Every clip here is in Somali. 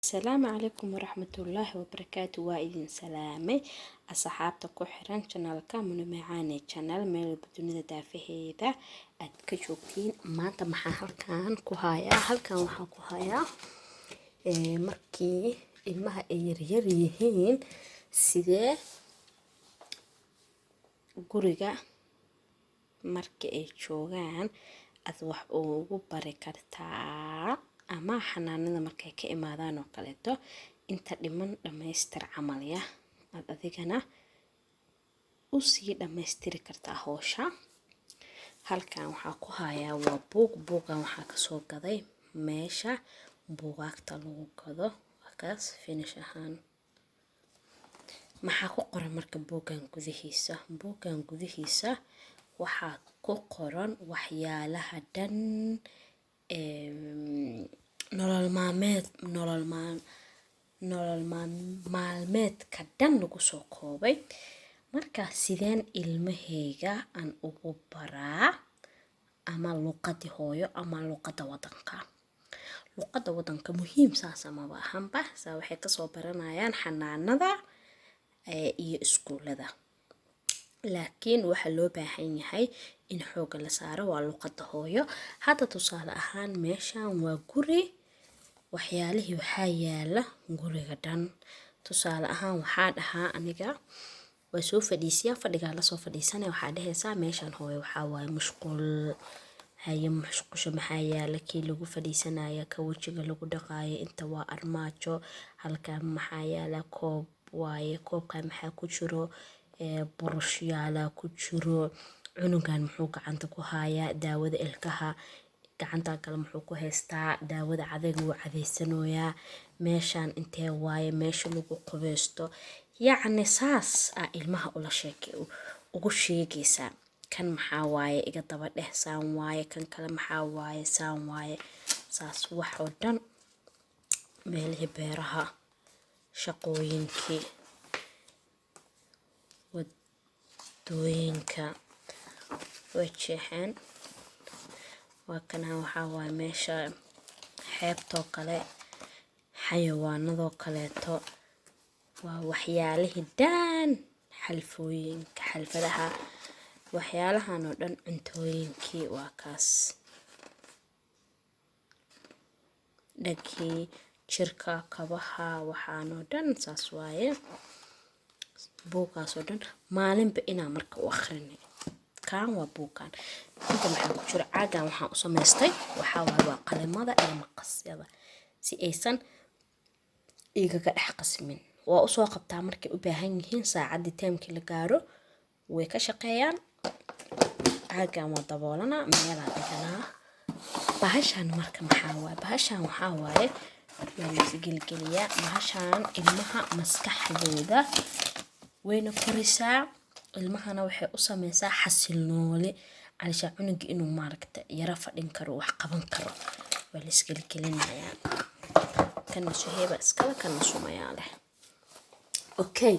Asalaamu calaykum waraxmatullaahi wabarakaatu. Waa idin salaamay, asxaabta ku xiran channelka Muna Macaane Channel, meel walba dunida daafaheeda aad ka joogtiin. Maanta maxaa halkan ku hayaa? Halkan waxaa ku hayaa markii ilmaha ay yaryar yihiin, sidee guriga marka ay joogaan aad wax ugu bari kartaa, ama xanaanada markay ka imaadaan oo kaleeto, inta dhiman dhammaystir camal ya aad adigana usii dhammaystiri kartaa howsha. Halkan waxaa ku hayaa waa buug. Buuggan waxaa kasoo gaday meesha buugaagta lagu gado. Waa kaas Finnish ahaan. Maxaa ku qoran marka buuggan gudihiisa? Buuggan gudihiisa waxaa ku qoran waxyaalaha dhan, nolol maalmeed, nolol maalmeedka dhan lagu soo koobay. Marka sideen ilmahayga aan ugu baraa ama luqadii hooyo ama luqadda wadanka? Luqadda wadanka muhiim saas amaba ahanba, saa waxay kasoo baranayaan xanaanada iyo iskuulada, laakiin waxaa loo baahan yahay in xooga la saaro waa luqadda hooyo. Hadda tusaale ahaan, meeshan waa guri, waxyaalihii waxaa yaala guriga dhan. Tusaale ahaan, waxaa dhahaa aniga waa soo fadhiisiyaa, fadhigaa lasoo fadhiisanaya, waxaa dhehaysaa: "Meeshan, hooyo, waxaa waaye musqul." Haye, musqusha maxaa yaala? Kii lagu fadhiisanaya, ka wejiga lagu dhaqaayo. Inta waa armaajo. Halkan maxaa yaala? Koob waaye. Koobkan maxaa ku jiro? Burushyaala ku jiro. Cunugan muxuu gacanta ku hayaa? Daawada ilkaha. Gacanta kale muxuu ku haystaa? Daawada cadayga, wuu cadaysanayaa. Meeshaan intee waaye? Meesha lagu qubeysto. Yacni saas aa ilmaha ula sheeke ugu sheegaysaa. Kan maxaa waaye? Iga daba dheh: saan waaye. Kan kale maxaa waaye? Saan waaye. Saas wax oo dhan, meelihii beeraha, shaqooyinkii, wadooyinka way jeexeen. Waa kana, waxaa waaye meesha xeebtoo kale, xayawaanadoo kaleeto, waa waxyaalihii dhan, xalfooyinka, xalfadaha, waxyaalahan oo dhan, cuntooyinkii, waa kaas, dhagii jirka, kabaha, waxaanoo dhan saas waaye. Buugaas oo dhan maalinba inaa marka u akhrini. Kaan waa buugan. Inta maxaa ku jira? Caagan waxaan u samaystay waxaa waaye waa qalimada iyo maqasyada, si aysan igaga dhex qasmin. Waa usoo qabtaa markay u baahan yihiin, saacaddii timekii la gaaro way ka shaqeeyaan. Caagan waa daboolanaa, meelaa dhiganaa. Bahashan marka maxaa waaye? Bahashan waxaa waaye waa la isgelgeliyaa. Bahashan ilmaha maskaxdooda wayna korisaa, ilmahana waxay u sameysaa xasilnooli, calishaa cunuga inuu maaragta yaro fadhin karo, wax qaban karo. Waa la isgelgelinayaa. Kana Suheeba iskale, kana Sumayaa leh. Okay,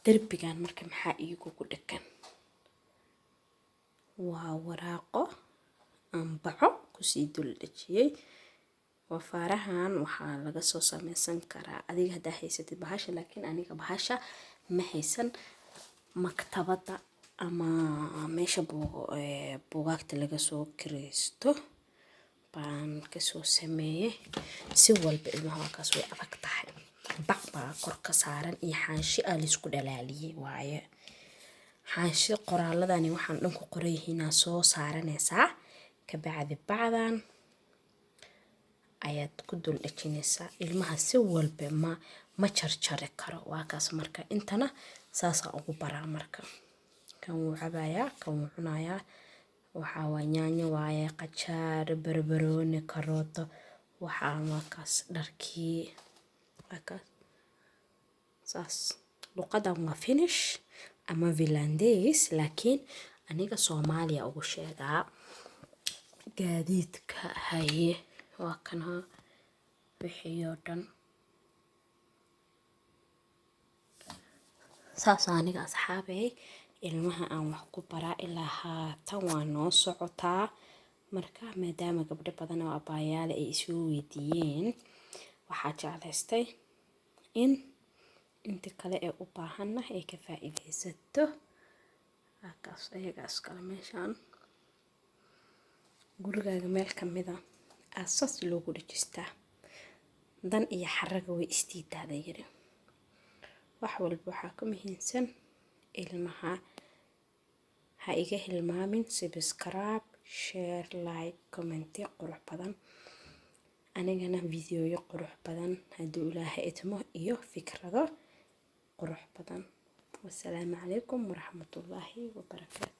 derbigan marka maxaa iigu ku dhegan? Waa waraaqo aan baco kusii dul dhejiyey. Wafaarahan waxaa laga soo sameysan karaa adiga haddaa haysatid bahasha, laakiin aniga bahasha ma haysan. Maktabadda ama meesha buugaagta laga soo kireysto baan kasoo sameeyey. Si walba ilmaha markaas way adag tahay. Bac baa kor ka saaran iyo xaanshi aa laisku dhalaaliyey waaye. Xaanshi qoraaladani waxaan dhan ku qoran yihiinaa soo saaranaysaa, kabacdi bacdan ayaad ku dul dhejinaysaa. Ilmaha si walba ma jarjari karo. Waa kaas. Marka intana saasaan ugu baraa. Marka kan wuu cabayaa, kan wuu cunayaa. Waxaa waa yaanyo waaye, qajaar, barbarooni, karooto. Waxaa waa kaas dharkii, waa kaas. Saas luqadan waa Finnish ama Finlandeys, laakiin aniga Soomaaliya ugu sheegaa. Gaadiidka, haye, waa kana wixii oo dhan. Saas aniga, asxaabey, ilmaha aan wax ku baraa ilaa haatan waa noo socotaa. Marka maadaama gabdho badan oo abaayaale ay isoo weydiiyeen. Waxaa jeclaystay in inta kale ee u baahanna ay ka faa'iidaysato. Halkaas ayaga iskale meeshaan gurigaaga meel ka mid a asaas loogu dhejistaa. Dan iyo xaraga way istiidaa la yiri. Wax walba waxaa ka muhiimsan ilmaha. Ha iga hilmaamin subscribe, share, like, comment qurux badan. Anigana videoyo qurux badan hadduu Ilaahay idmo iyo fikrado qurux badan. Wasalaamu calaykum waraxmatullaahi wabarakaatu.